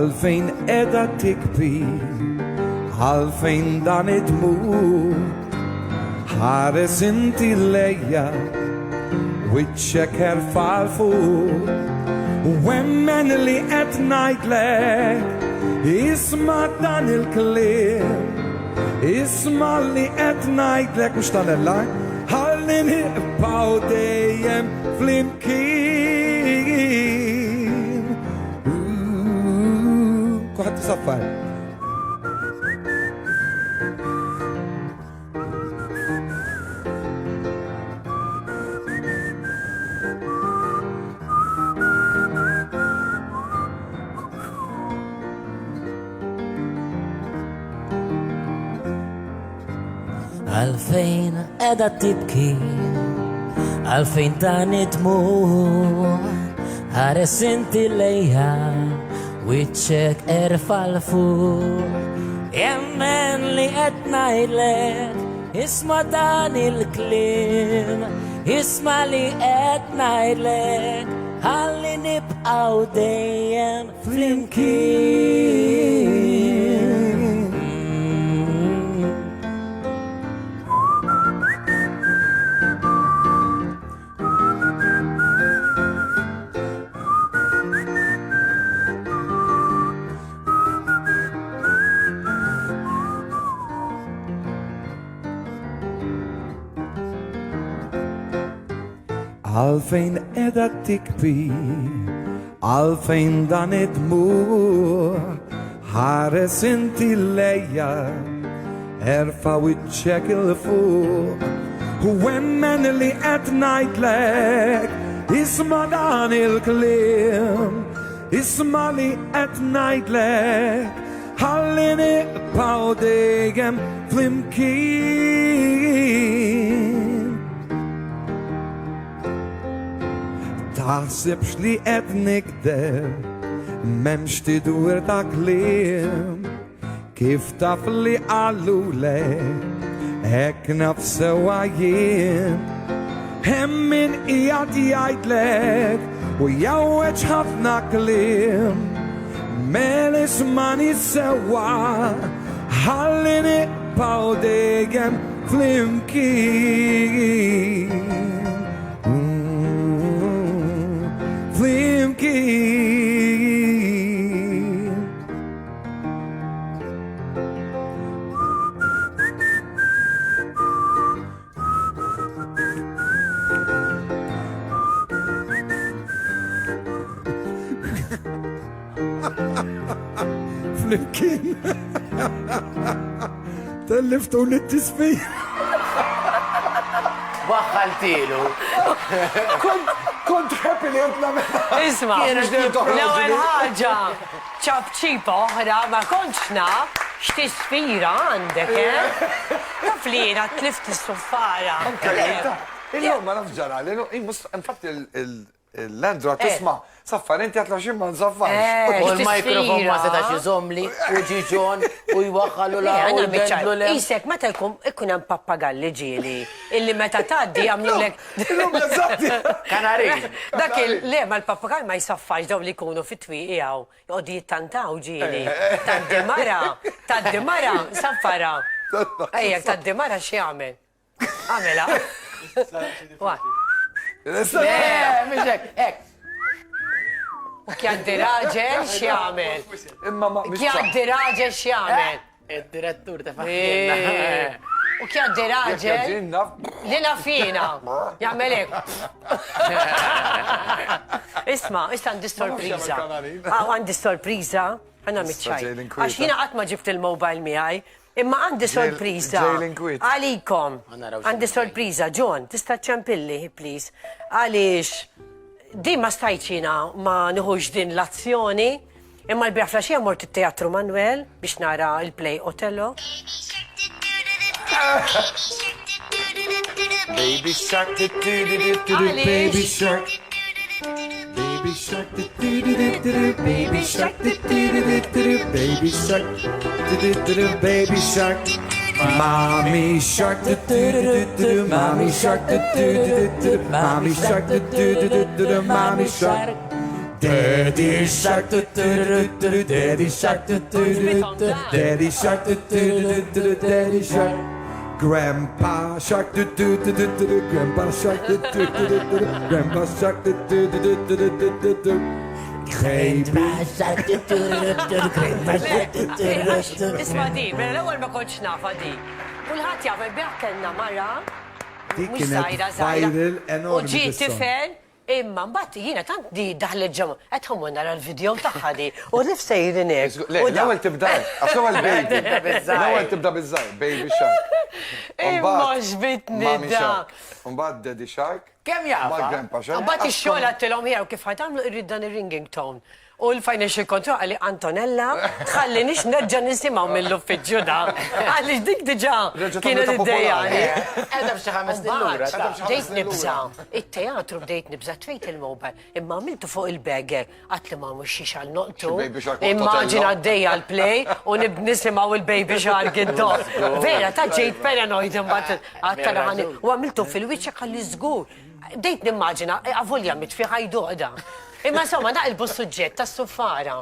Għalfejn qiegħda tikbi, għalfejn dan id-dmugħ? Ħares inti lejja, wiċċek erfa' 'l fuq. U emmen li qed ngħidlek, isma' dan il-kliem. Isma' li qed ngħidlek, mhux tal-Ella, ħalli nibqgħu dejjem flimkien. Kulħadd isaffar. Għalfejn edha tibki, għalfejn dan id-dmugħ, ħares inti lejha, wiċċek erfa' 'l fuq. Emmen li qed ngħidlek, isma' dan il-kliem, isma' li qed ngħidlek, ħalli nibqgħu dejjem flimkien. Għalfejn qiegħda tikbi, għalfejn dan id-dmugħ, ħares inti lejja, erfa' wiċċek 'il fuq. U emmen li qed ngħidlek, isma' dan il-kliem, isma' li qed ngħidlek, ħalli nibqgħu dejjem flimkien. Taħsibx li qed nikdeb, m'hemmx tidwir ta' kliem. Kif taf li qalulek, hekk naf sewwa jien. Hemm min qiegħed jgħidlek u jgħawweġ ħafna kliem. Mela ismani sewwa, ħalli nibqgħu dejjem flimkien. Flimkien. Flimkien. Telliftu li t-tisfir. Waħħaltilu. Kont happy li qed nagħmilha. Isma', l-ewwel ħaġa ċapċipa oħra ma kontx naf x'tisfira għandek, eh? Taf li jiena tlift is-suffara. Illum ma nafx ġarali, infatti l-Andra tisma' saffar inti għatla xi ma nsaffarx. U l-mikrofon ma setax iżommli u ġie John u jwaħħalu la u jdendlu le. Isek meta jkun ikun hemm pappagalli ġieli illi meta tgħaddi jagħmlulek. Illum eżatti. Kanarin. Dak il le ma l-pappagall ma jsaffarx dawn li jkunu fit-twieqi hawn joqogħdu jittantaw ġieli. Tgħaddi mara, tgħaddi mara, saffarha. Ejja tgħaddi mara x'jagħmel? Għamela. Le, mhux hekk, hekk. U kjaddi raġel x'jagħmel? Imma ma. Kjaddi raġel x'jagħmel? Id-direttur ta' U kjaddi raġel. Li nafina. Jagħmel hekk. Isma', issa għandi sorpriża. Għandi sorpriża, għandna miċċaj. Għax jiena qatt ma ġibt il-mobile miegħi. Imma għandi sorpriża għalikom. Għandi sorpriża, John, tista' ċempilli, please. Għaliex din ma stajtx jiena ma nieħux din l-azzjoni. Imma l-bieraħ flaxija mort it-Teatru Manuel biex nara il-play Otello. Baby shark, du du du du du du, baby shark. Baby shark, du du du du du du, baby shark, du du du du du du, baby shark, du du du du, baby shark. Mommy shark, du du du du du du, mommy shark, du du du du du du, mommy shark, du du du du du du, mommy shark. Daddy shark, du, du, du, du, du, daddy shark, du, du, du, du, daddy shark, du, du, du, du, du, daddy shark. Grandpa shark, du, du, du, du, du, du, grandpa shark, du, du, du, du, du, du, grandpa shark, du, du, du, du, du, du, du, du. Baby Isma' di, mela l-ewwel ma kontx nafha di. Kulħadd jaf, il-bieraħ kellna mara, Dik mhux kienet żgħira żgħira. viral enormi U ġie dis-song. tifel, imma mbagħad jiena tant di daħlet ġo qed ħommu nara l-video tagħha di u nif sejrin hekk. Le, U da- l-ewwel tibda hekk, għax l-ewwel baby. L-ewwel tibda biż-żgħir, baby shark. Imma xbitni Mommy da. shark. Umbagħad daddy shark. Kemm jafa? Umbagħad grandpa shark. Mbagħad ix-xogħol għattilhom jew kif ħatamlu irrid dan ir-ringing tone. U l-financial control għalli Antonella tħallinix nerġa' nisimgħu mill-uffiċċju da. Għaliex dik diġà Reġgħet kienet għamlitha popolari. iddejjani. Edha f'xi ħames snin lura. ta' Bdejt nibża. It-teatru bdejt nibża tfejt il-mobile. Imma għamiltu fuq il-beger. Għat li ma mux xiex għal noqtu. Xi baby shark waqt Immaġina hotel, għaddejja l-play u nib nisimgħu il-baby shark id Vera, ta' ġejt paranoid imbagħad għat-tarani. U għamiltu fil-wiċċ għalli żgur. Bdejt nimmaġina, avolja mitfi ħajduqda. Imma insomma naqilbu s-suġġett tas-suffara.